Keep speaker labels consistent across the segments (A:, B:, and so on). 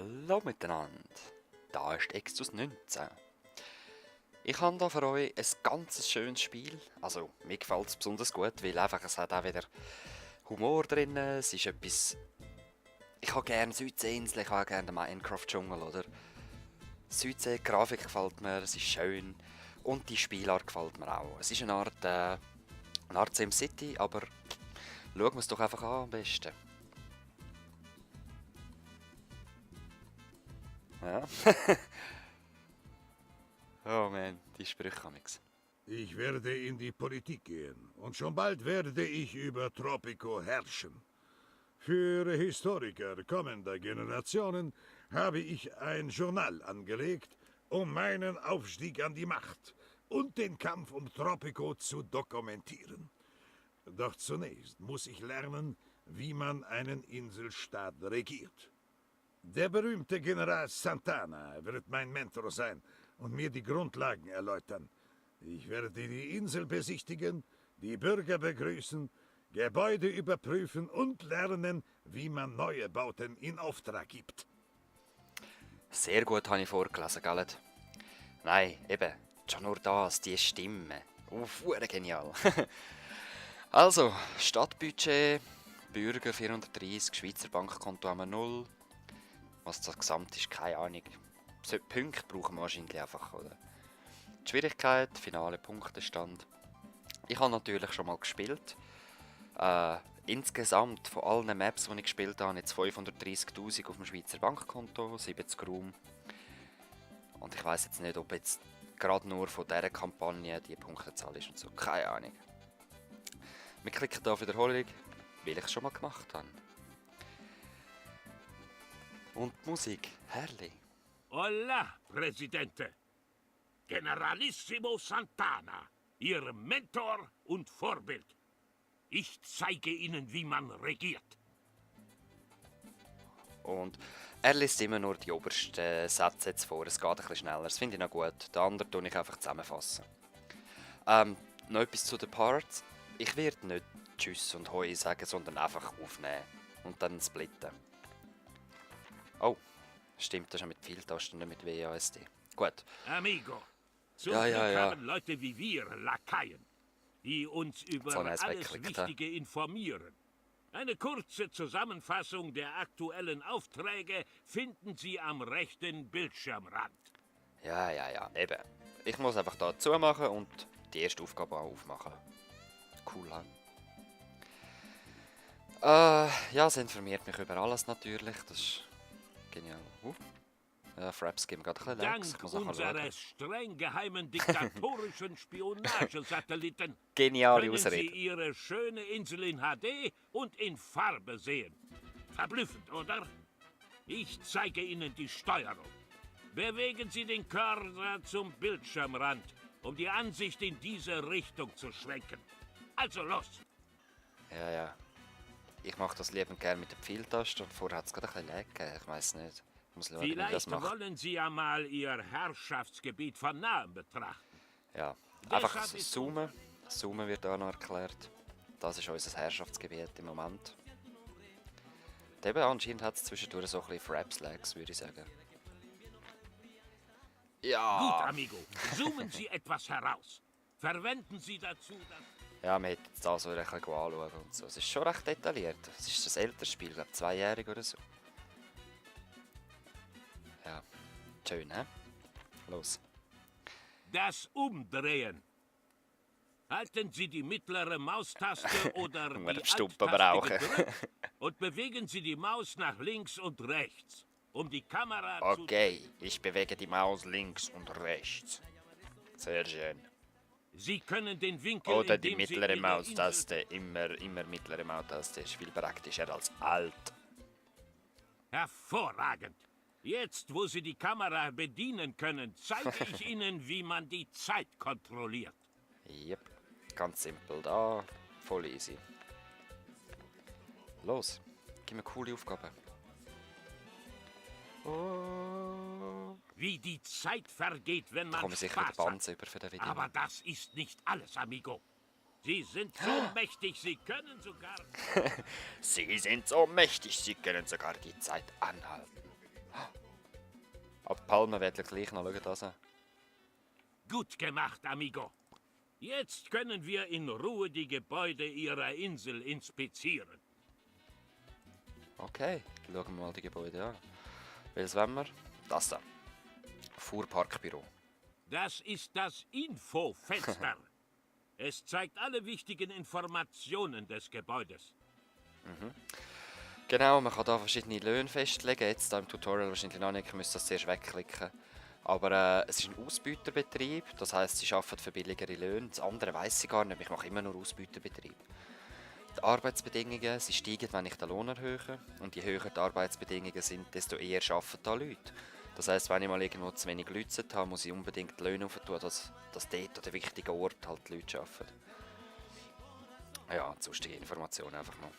A: Hallo miteinander, da ist Extus 19. Ich habe hier für euch ein ganz schönes Spiel. Also, mir gefällt es besonders gut, weil einfach, es hat auch wieder Humor drin. Es ist etwas... Ich habe gerne Südseeinsel, ich habe gerne den Minecraft-Dschungel, oder? Südsee, die Grafik gefällt mir, es ist schön. Und die Spielart gefällt mir auch. Es ist eine Art SimCity, aber schauen wir es doch einfach an am besten. Ja. Oh man, die Sprüche amix.
B: Ich werde in die Politik gehen und schon bald werde ich über Tropico herrschen. Für Historiker kommender Generationen habe ich ein Journal angelegt, um meinen Aufstieg an die Macht und den Kampf um Tropico zu dokumentieren. Doch zunächst muss ich lernen, wie man einen Inselstaat regiert. Der berühmte General Santana wird mein Mentor sein und mir die Grundlagen erläutern. Ich werde die Insel besichtigen, die Bürger begrüßen, Gebäude überprüfen und lernen, wie man neue Bauten in Auftrag gibt.
A: Sehr gut habe ich vorgelesen, gell? Nein, eben, schon nur das, die Stimme. Genial. Also, Stadtbudget, Bürger 430, Schweizer Bankkonto haben wir 0. Was das Gesamt ist, keine Ahnung. Punkte brauchen wir wahrscheinlich einfach, oder? Die Schwierigkeit, finale Punktestand. Ich habe natürlich schon mal gespielt. Insgesamt von allen Maps, die ich gespielt habe, jetzt 530'000 auf dem Schweizer Bankkonto, 70 Raum. Und ich weiß jetzt nicht, ob jetzt gerade nur von dieser Kampagne die Punktezahl ist und so. Keine Ahnung. Wir klicken hier auf Wiederholung, weil ich es schon mal gemacht habe. Und die Musik, herrlich.
C: Hola, Presidente. Generalissimo Santana, Ihr Mentor und Vorbild. Ich zeige Ihnen, wie man regiert.
A: Und er liest immer nur die obersten Sätze jetzt vor, es geht ein bisschen schneller, das finde ich noch gut. Den anderen tue ich einfach zusammenfassen. Noch etwas zu den Parts. Ich werde nicht Tschüss und Hoi sagen, sondern einfach aufnehmen und dann splitten. Oh, stimmt, das ist ja mit Pfeiltasten, nicht mit WASD. Gut.
C: Amigo, zum
A: Ja.
C: Glück haben Leute wie wir Lakaien, die uns über alles Wichtige informieren. Eine kurze Zusammenfassung der aktuellen Aufträge finden Sie am rechten Bildschirmrand.
A: Ja, eben. Ich muss einfach da zumachen und die erste Aufgabe auch aufmachen. Cool, he? Ja, es informiert mich über alles natürlich, das ist genial. Fraps geben gerade ein bisschen Lags.
C: Dank unseres streng geheimen diktatorischen Spionagesatelliten
A: Geniale
C: können Sie
A: Ausrede.
C: Ihre schöne Insel in HD und in Farbe sehen. Verblüffend, oder? Ich zeige Ihnen die Steuerung. Bewegen Sie den Cursor zum Bildschirmrand, um die Ansicht in diese Richtung zu schwenken. Also los!
A: Ja. Ich mache das liebend gerne mit der Pfeiltaste und vorher hat es gerade ein bisschen Lag gegeben. Ich weiß nicht. Ich muss schauen, wie ich das
C: Vielleicht
A: mache.
C: wollen Sie ja mal Ihr Herrschaftsgebiet von nahem betrachten.
A: Ja, einfach
C: Deshalb ist
A: zoomen. Zoomen wird auch noch erklärt. Das ist unser Herrschaftsgebiet im Moment. Und eben anscheinend hat es zwischendurch so ein bisschen Fraps-Lags, würde ich sagen. Ja.
C: Gut, Amigo. Zoomen Sie etwas heraus. Verwenden Sie dazu das...
A: Ja, man hätte jetzt da so ein bisschen anschauen und so. Es ist schon recht detailliert. Es ist ein älteres Spiel, glaube ich, 2-jährig oder so. Ja, schön, hä? Los.
C: Das Umdrehen. Halten Sie die mittlere Maustaste oder
A: Nur
C: die
A: Stumpen
C: Alt-Taste
A: brauchen.
C: gedrückt und bewegen Sie die Maus nach links und rechts, um die Kamera zu...
A: Okay, ich bewege die Maus links und rechts. Sehr schön.
C: Sie können den Winkel,
A: Oder die
C: indem Sie
A: mittlere
C: Ihre
A: Maustaste. Immer mittlere Maustaste ist viel praktischer als Alt.
C: Hervorragend. Jetzt, wo Sie die Kamera bedienen können, zeige ich Ihnen, wie man die Zeit kontrolliert.
A: Yep, ganz simpel da. Voll easy. Los, gib mir coole Aufgaben. Oh.
C: Wie die Zeit vergeht, wenn
A: Da
C: man
A: kommen sicher wieder
C: Spaß hat.
A: Banzen über für den Video.
C: Aber das ist nicht alles, Amigo. Sie sind so mächtig, Sie können sogar...
A: Sie sind so mächtig, sie können sogar die Zeit anhalten. Aber Palmen werden gleich noch, schau das an.
C: Gut gemacht, Amigo. Jetzt können wir in Ruhe die Gebäude Ihrer Insel inspizieren.
A: Okay, schauen wir mal die Gebäude an. Welches wollen wir? Das da. Fuhrparkbüro.
C: Das ist das Infofenster. Es zeigt alle wichtigen Informationen des Gebäudes.
A: Genau, man kann da verschiedene Löhne festlegen. Jetzt da im Tutorial wahrscheinlich noch nicht, ich müsste das zuerst wegklicken. Aber es ist ein Ausbeuterbetrieb, das heisst, sie arbeiten für billigere Löhne. Das andere weiss ich gar nicht, ich mache immer nur Ausbeuterbetrieb. Die Arbeitsbedingungen, sie steigen, wenn ich den Lohn erhöhe. Und je höher die Arbeitsbedingungen sind, desto eher arbeiten da Leute. Das heisst, wenn ich mal irgendwo zu wenig Leute habe, muss ich unbedingt die Löhne aufentun, dass dort an den wichtigen Ort halt die Leute arbeiten. Ja, sonstige Informationen einfach noch.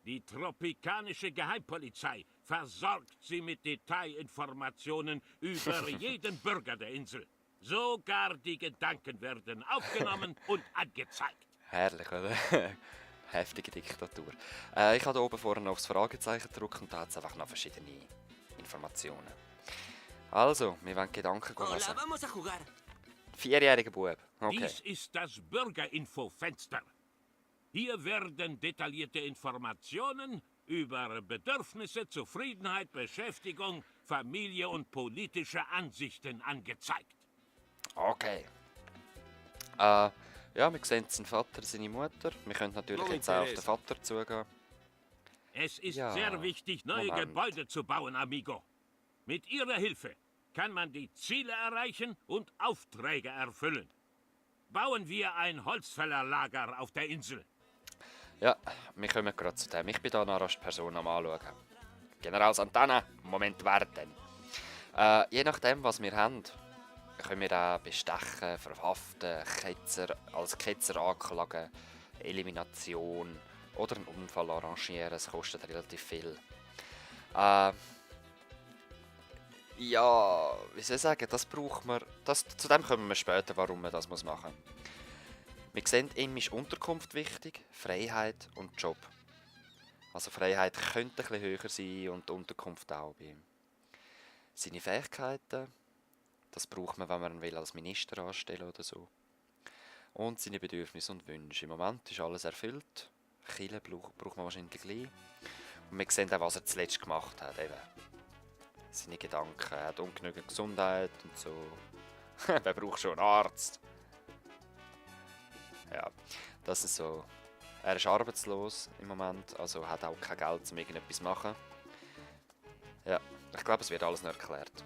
C: Die tropikanische Geheimpolizei versorgt Sie mit Detailinformationen über jeden Bürger der Insel. Sogar die Gedanken werden aufgenommen und angezeigt.
A: Herrlich, oder? Heftige Diktatur. Ich habe da oben vorne aufs Fragezeichen gedrückt und da hat es einfach noch verschiedene Informationen. Also, wir wollen Gedanken
D: Hola,
A: lesen.
D: vamos a jugar.
A: 4-jähriger Bub. Okay.
C: Dies ist das Bürgerinfofenster. Hier werden detaillierte Informationen über Bedürfnisse, Zufriedenheit, Beschäftigung, Familie und politische Ansichten angezeigt.
A: Okay. Ja, wir sehen seinen Vater, seine Mutter. Wir können natürlich
D: No
A: jetzt auch auf den
D: interesa.
A: Vater zugehen.
C: Es ist
A: Ja,
C: sehr wichtig, neue
A: Moment.
C: Gebäude zu bauen, Amigo. Mit Ihrer Hilfe kann man die Ziele erreichen und Aufträge erfüllen. Bauen wir ein Holzfällerlager auf der Insel.
A: Ja, wir kommen gerade zu dem. Ich bin da noch als Person am Anschauen. General Santana, Moment warten. Je nachdem, was wir haben, können wir auch bestechen, verhaften, als Ketzer anklagen, Elimination oder einen Unfall arrangieren. Es kostet relativ viel. Ja, wie soll ich sagen, das braucht man. Zu dem kommen wir später, warum man das machen muss. Wir sehen, ihm ist Unterkunft wichtig, Freiheit und Job. Also Freiheit könnte ein bisschen höher sein und die Unterkunft auch bei ihm. Seine Fähigkeiten, das braucht man, wenn man ihn will, als Minister anstellen oder so. Und seine Bedürfnisse und Wünsche. Im Moment ist alles erfüllt. Kirche braucht man wahrscheinlich gleich. Und wir sehen auch, was er zuletzt gemacht hat. Eben. Seine Gedanken, er hat ungenügend Gesundheit und so. Wer braucht schon einen Arzt? Ja, das ist so. Er ist arbeitslos im Moment, also hat auch kein Geld, um irgendetwas zu machen. Ja, ich glaube, es wird alles noch erklärt.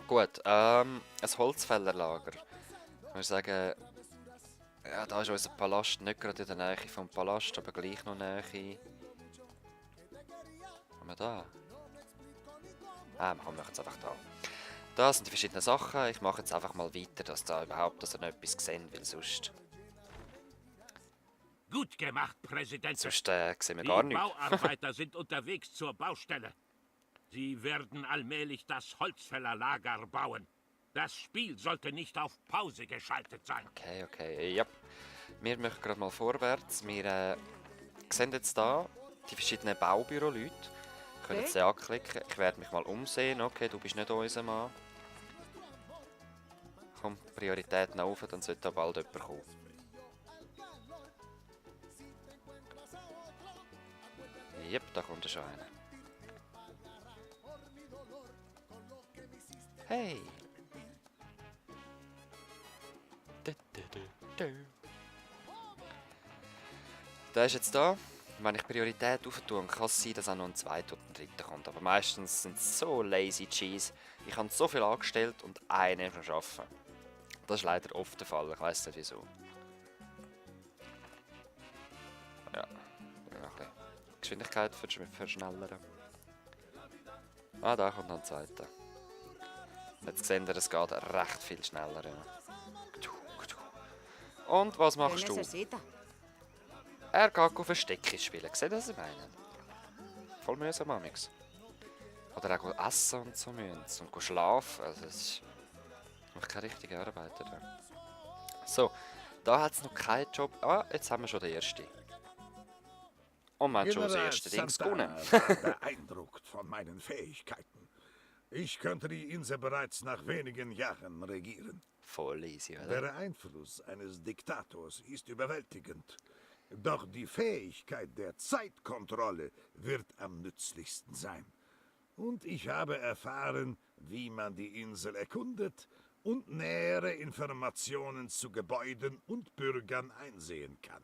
A: Gut, ein Holzfällerlager. Ich würde sagen, ja, da ist unser Palast nicht gerade in der Nähe vom Palast, aber gleich noch Nähe. Haben wir da? Wir machen jetzt einfach da. Da sind die verschiedenen Sachen. Ich mache jetzt einfach mal weiter, dass ihr noch etwas sehen, weil sonst
C: Gut gemacht, Präsident.
A: sehen wir
C: Die
A: gar nichts.
C: Bauarbeiter sind unterwegs zur Baustelle. Sie werden allmählich das Holzfällerlager bauen. Das Spiel sollte nicht auf Pause geschaltet sein.
A: Okay, ja. Wir machen gerade mal vorwärts. Wir sehen jetzt da die verschiedenen Baubüro-Leute. Können jetzt anklicken. Ich werde mich mal umsehen. Okay, du bist nicht unser Mann. Komm, Prioritäten auf, dann sollte da bald jemand kommen. Jep, da kommt schon einer. Hey! Der ist jetzt da. Wenn ich Priorität auftue, kann es sein, dass auch noch ein zweiter oder ein dritter kommt. Aber meistens sind es so lazy cheese. Ich habe so viel angestellt und einen schon arbeiten. Das ist leider oft der Fall. Ich weiss nicht wieso. Ja, noch ein bisschen Geschwindigkeit verschnellern. Ah, da kommt noch ein zweiter. Jetzt sehen wir, es geht recht viel schneller. Ja. Und was machst du? Er geht auf Verstecken spielen. Seht ihr, was ich meine? Voll mühsam amix. Oder auch essen und so müssen. Und schlafen. Also es ist noch keine richtige Arbeit. Oder? So, da hat es noch keinen Job. Ah, jetzt haben wir schon den ersten. Und man hat schon das
B: General
A: erste Dings gewonnen.
B: Santana war beeindruckt von meinen Fähigkeiten. Ich könnte die Insel bereits nach wenigen Jahren regieren.
A: Voll easy, oder?
B: Der Einfluss eines Diktators ist überwältigend. Doch die Fähigkeit der Zeitkontrolle wird am nützlichsten sein. Und ich habe erfahren, wie man die Insel erkundet und nähere Informationen zu Gebäuden und Bürgern einsehen kann.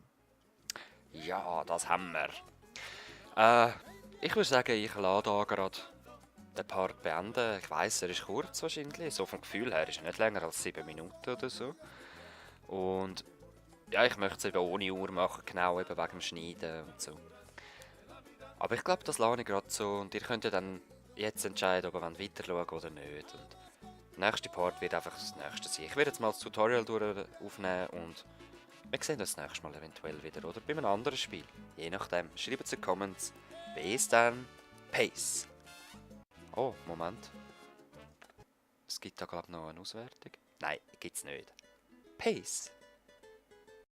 A: Ja, das haben wir. Ich würde sagen, ich lasse hier gerade den Part beenden. Ich weiss, er ist kurz wahrscheinlich. So vom Gefühl her ist er nicht länger als 7 Minuten oder so. Und ja, ich möchte es eben ohne Uhr machen, genau eben wegen dem Schneiden und so. Aber ich glaube, das lasse ich gerade so. Und ihr könnt ja dann jetzt entscheiden, ob ihr weiter schauen oder nicht. Und der nächste Part wird einfach das nächste sein. Ich werde jetzt mal das Tutorial aufnehmen und wir sehen uns das nächste Mal eventuell wieder oder bei einem anderen Spiel. Je nachdem. Schreibt es in die Comments. Bis dann. Peace. Oh, Moment. Es gibt da glaube ich noch eine Auswertung. Nein, gibt's nicht. Peace.